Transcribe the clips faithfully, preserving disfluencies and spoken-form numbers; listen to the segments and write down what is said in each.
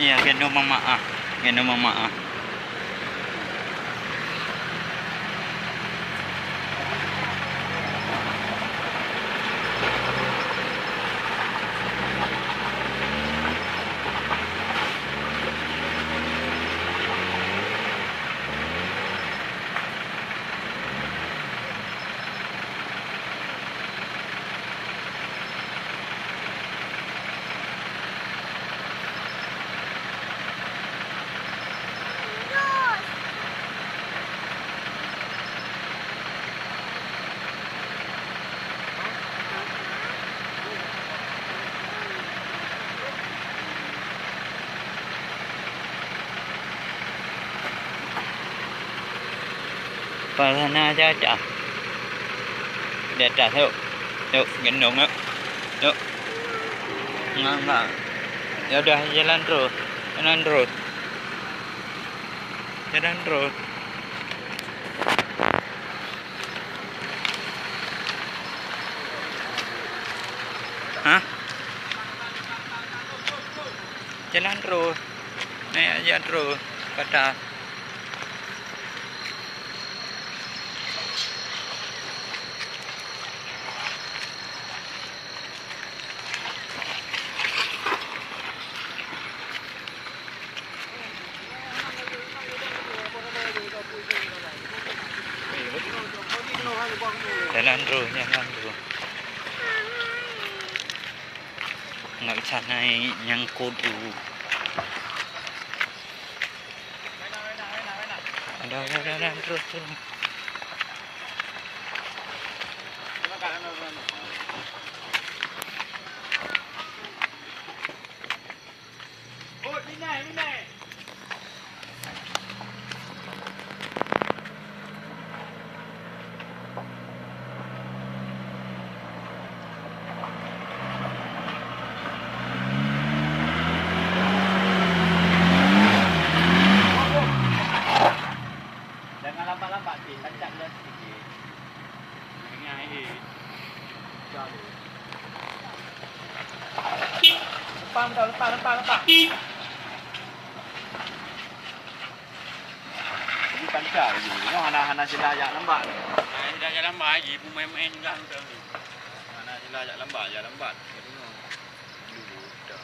Ya, gendong mama ah. Gendong mama ah. Panas aja, aja. Di atas, yuk. Yuk, gendong, yuk. Yuk. Enggak, enggak. Ya udah, jalan terus. Jalan terus. Jalan terus. Hah? Jalan terus. Naik aja terus ke atas. Jalan terus, jalan terus. Nggak bisa naik, nyangkut dulu. Ada, ada, ada, ada, terus, terus. Jangan lambat-lambat, Cik. Tancak dulu sikit. Lempang, lempang, lempang, lempang. Ini tancak lagi. Ini hana, hana sila jak lambat. Hana sila jak lambat lagi, pemain-pemain juga. Hana sila jak lambat, jak lambat. Dulu dah.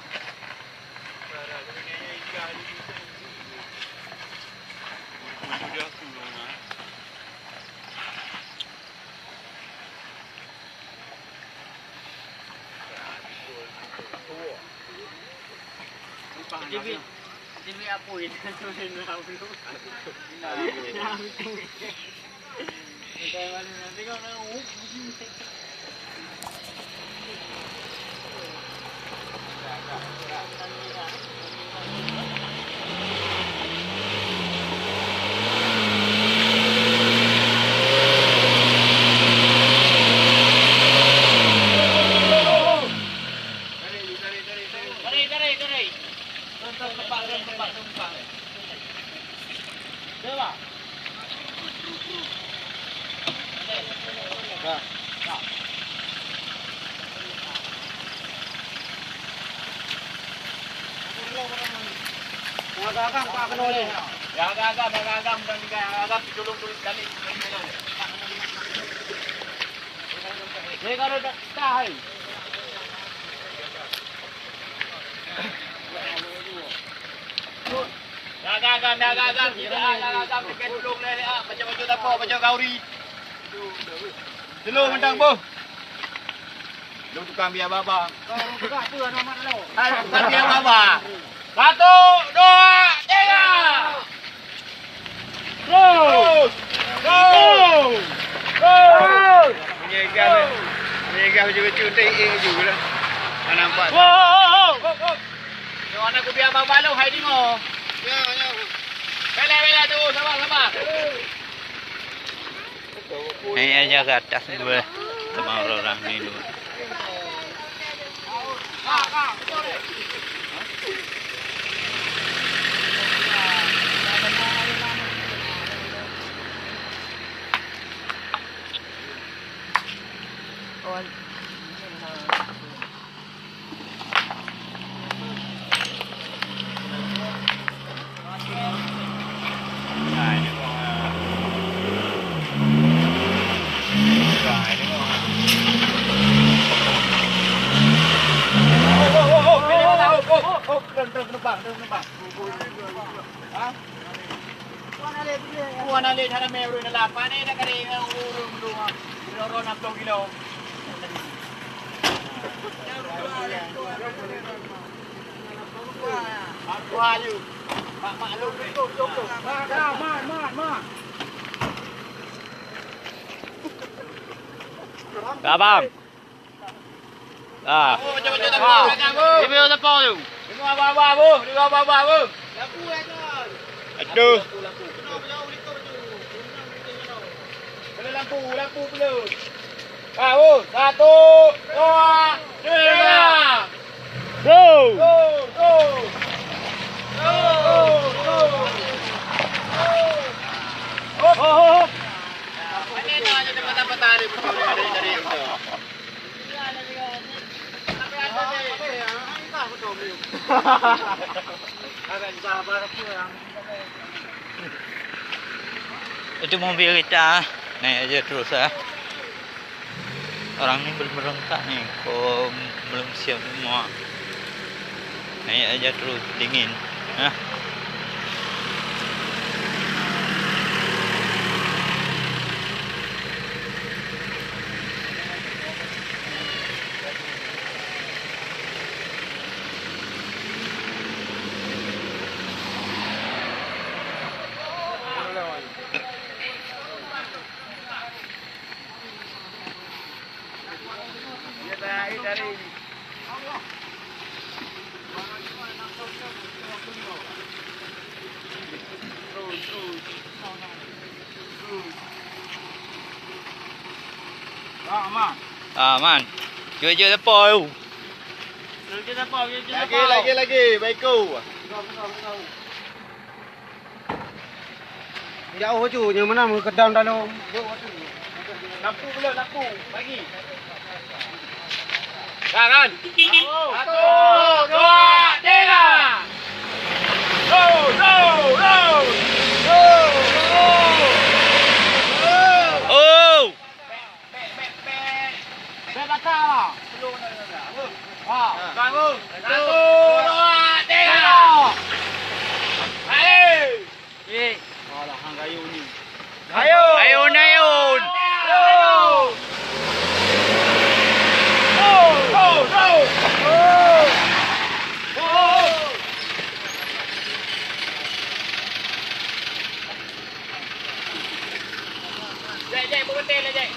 Tarik, tarik, tarik, tarik. Tarik, tarik, tarik. Tuan, tuan, tempat, tuan, tempat, tuan, tempat. Coba. Dah. Dah. Agak-agak, Pak, kena ni. Ya, agak-agak, agak-agak, mudah ni, agak-agak, tolong, tolong, balik. Dia kalau dah, dah, hai. Agak-agak, agak-agak, tidak, agak-agak, pakai tulung leh, ah, baca-baca tapak, baca gauri. Telur mentang boh. Lu tukang biar baba. Kau tukang apa nama lo? Hai, tukang biar baba. Satu, dua, tiga. Terus. Terus. Terus. Punya ikan ni. Punya ikan baju-baju, tak, eh, baju lah. Tak nampak. Wow, wow, wow, wow, wow. Yang mana aku biar baba lo, hai, tengok. Ya, ya. Bela, bela tu, sabar, sabar. Naik aja ke atas dulu, eh. Sama orang-orang ni dulu. Oh, keureun, keureun penumpang, keureun penumpang. Ha? Kuah nalek, kuah nalek hana mé ureueng dalam. Pane dak kari ureueng belum. Kilo roh enam puluh kilo. Kuah ayu. Mak, mak lu. Abang. Ah. Ibu telepon tu. Aduh. Lampu, lampu belum. Tahu, satu, dua, tiga. Go. Go, go. Go, go, go. Hop. Hop, hop, hop. Mana nak ada patah-patah ni, betul, dari, dari, dari. Itu mobil kita, naik aja terus, ah. Orang ni belum merengkak ni, kok belum siap semua. Naik aja terus, dingin, ah. Ah, man. Jujur teupeu. Lagi, lagi, lagi. Baik, ku. Jauh aju, nyoe meunan meukeudang dalam. Lampu belum, lampu. Bagi. Dah, kan? Satu, dua, tiga. Go, go, go. Go, go. Oh. Bèk, bèk, bèk. Bèk bakar lah. Ha. Satu, dua, tiga. Hai. Eh. Alah, hang gayung ni. Ayun. Ayun, ayun. Ayun. Go, go, go. Go. Jack, Jack, berhenti lah, Jack.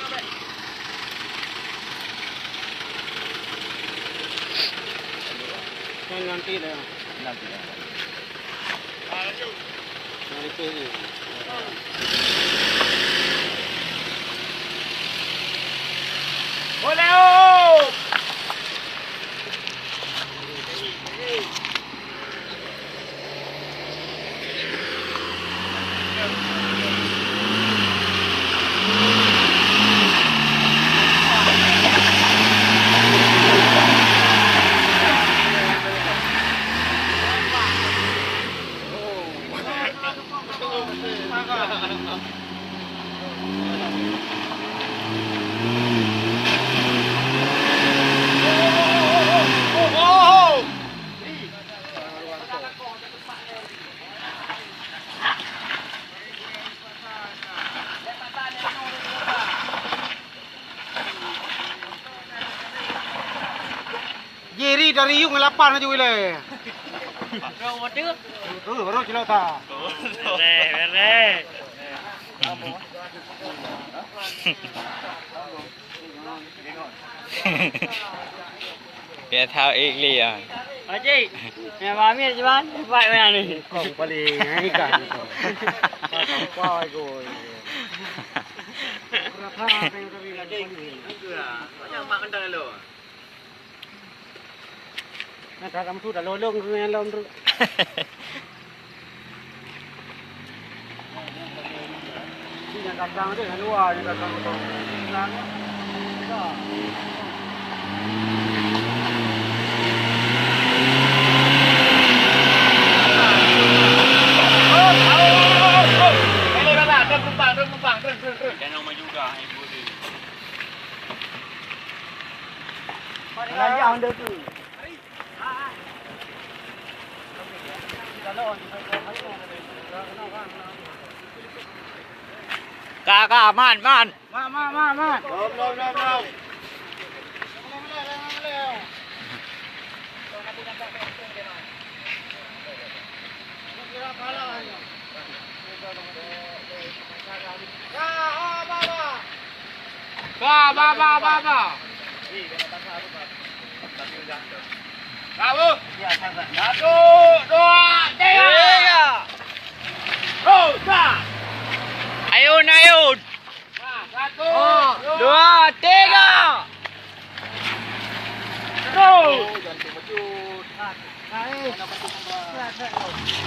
Kan nanti dah. Nanti dah. Ah, laju. Nanti tu. Boleh, oh! Jerry dari Yung lapan aju ilèe. Bro, waduh. Tu baru cilok ta. Bere, bere. Biasa ék lé ah. Pakcik, nyang pahami cuman, cepat mana ni? Kong paling, eh, ikan. Kong kuah, eh, kong. Berapa, eh, tadi? Banyak mak kentang lalu. Nah, dalam tu dah lolong tu, yang lom tu. Ini yang dagang tu, yang luar, yang dagang tu. Jangan main juga, ibu dia. Ayah anda tu. Ka, ka, man, man. Mak, mak, mak, mak. Lom, lom, lom, lom. Ba, ba, ba, ba, ba. Bravo. Satu, dua, tiga. Tiga. Terus, ba. Ayun, ayun. Satu, dua, tiga. Terus.